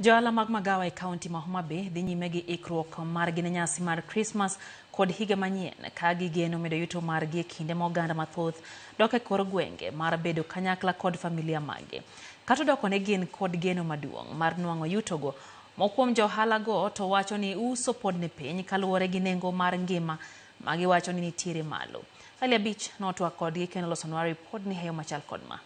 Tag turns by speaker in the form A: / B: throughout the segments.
A: Johala mag magawa e kaunti ma Homa Bay dhi nyime gi ikruok margi ne nyasi mar Krismas kod higa manyien ka gigeno medo yuto margi e kinde ma oganda mathoth dok e kor gwenge mar bedo kanyakla kod familia maggi. Kata odoko ni gin kod geno maduong' mar nwang'o yutogo, moko kuom johala go to wacho ni uso pod ni piny kaluwore gi nengo mar ngima ma giwacho ni nitiere malo. Ali Abich notwak kodgi kendo losonwa ripodni e yo machal kod ma.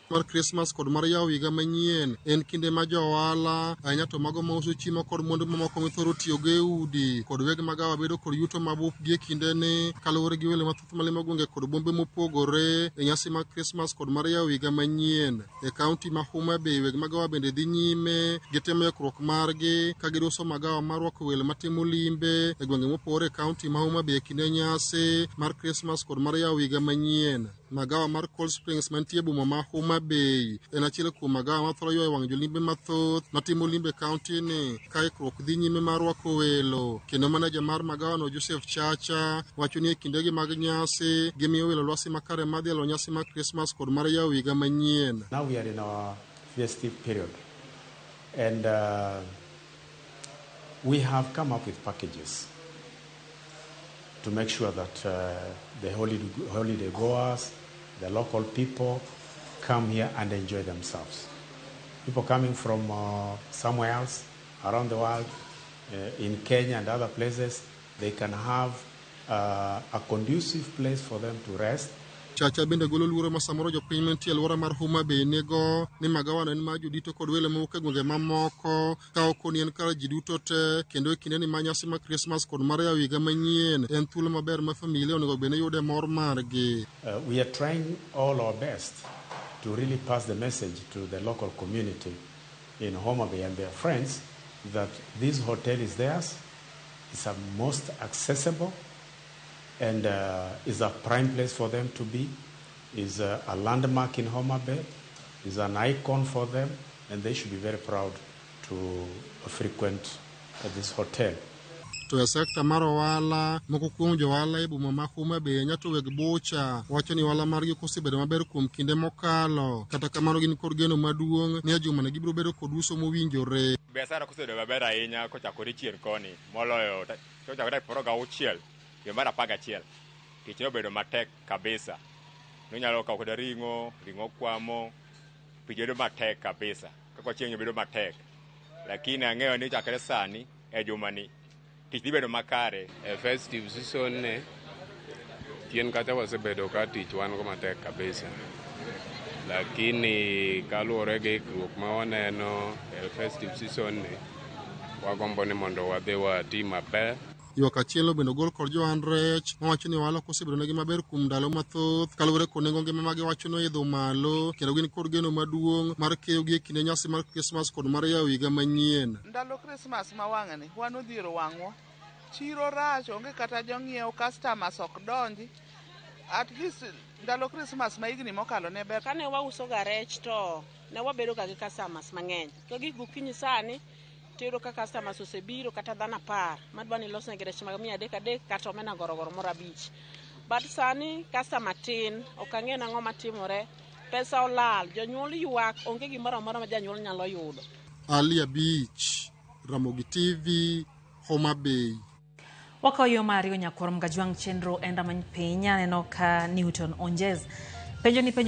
B: Mar Krismas kod mar yawo higa manyien en kinde ma jo ohala ahinya to mago mauso chiemo kod mwandu mamoko mithoro tiyogo e udi kod weg magawa bedo kod yuto mabup gi e kindeni kaluwore gi welo mathoth malimo gwenge kod bombe mopogore e nyasi mag Krismas kod mar yawo higa manyien. E kaunti ma Homa Bay weg magawa bende dhi nyime gi timo ikruok margi ka giduso magawa mar rwako welo matimo limbe e gwenge mopogore e kaunti ma Homa Bay e kinde nyasi mar Krismas kod mar yawo higa manyien. Magawa mar Cold Springs mantie e boma ma Homa Bay en achiel kuom magawa ma thoro ywayo wang' jolimbe mathoth matimo limbe e kaunti ni ka ikruok dhi nyime mar rwako welo. Kendo maneja mar magawano Joseph Chacha wacho ni e kindegi mag nyasi gimiyo welo lwasi makare mar dhialo nyasi mar Krismas kod mar yawo higa manyien.
C: Now we are in our festive period and we have come up with packages to make sure that the holiday goers, the local people come here and enjoy themselves. People coming from somewhere else around the world, in Kenya and other places, they can have a conducive place for them to rest.
B: Chacha bende golo luoro ma samoro jopiny mantie e alwora mar Homa Bay nigo ni magawano en mar jodito kod welo mowuok e gwenge mamoko ka ok ni en kar ji duto te kendo e kindeni ma nyasi mar Krismas kod mar yawo higa manyien en thuolo maber ma familia onego bed ni yude mor margi.
C: We are trying all our best to really pass the message to the local community in Homa Bay and their friends that this hotel is theirs, it's a most accessible and is a prime place for them to be, is a landmark in Homa Bay, is an icon for them, and they should be very proud to frequent this hotel.
B: To e sekta mar ohala, moko kuom jo ohala e boma ma Homa Bay nyato weg bucha wacho ni ohala margi ok osebedo maber kuom kinde mokalo. Kata kamano gin kod geno maduong' ni e jumani gibiro bedo kod uso mowinjore.
D: Biashara kosebedo maber ahinya kochakore chien koni moloyo kochakore tarik 26 dwe mar 11 tich nobedo matek kabisa. Nonyalo kawo kata ring'o, ring'o kwamo, tich bedo matek kabisa. Kaka chieng' bedo matek. Lakini ang'eyo ni chakre sani e jumani tich dhi bedo makare.
E: E festive season ni chien kacha wasebedo ka tich wan go matek kabisa, lakini kaluwore gi ikruok ma waneno e festive season ni wagombo ni mondo wadhi wati maber.
B: Ywak achiel bende ogol kod johand rech mawacho ni ohala ok osebedo negi maber kuom ndalo mathoth kaluwore kod nengo ngima ma giwacho ni oidho malo kendo gin kod geno maduong' mar keyo gi e kinde nyasi mar Krismas kod mar yawo higa manyien.
F: Ndalo Krismas ma wang'ni wan odhiero wang'wa. Chiro rach, onge kata jong'iewo, customers ok donji. At least ndalo Krismas ma higni mokalo ne ber.
G: Kane wauso ga rech to ne wabedo ga gi customers mang'eny. To gik gokinyi sani tiyudo ka customers osebiro kata dhano 10 madwa ni ilosnegi rech mag 300 300 kata omena gorogoro moro 5. But sani customer tin, ok ang'e nang'o matimore, pesa olal, jonyuol ywak, onge gimoro amora ma janyuol nyalo yudo.
B: Ali Abich, Ramogi TV, Homa Bay.
A: Wakawo yo mar ariyo nyakwar Mgajwang' chenro en ramany piny aneno ka Newton Onjez penjo ni penjo.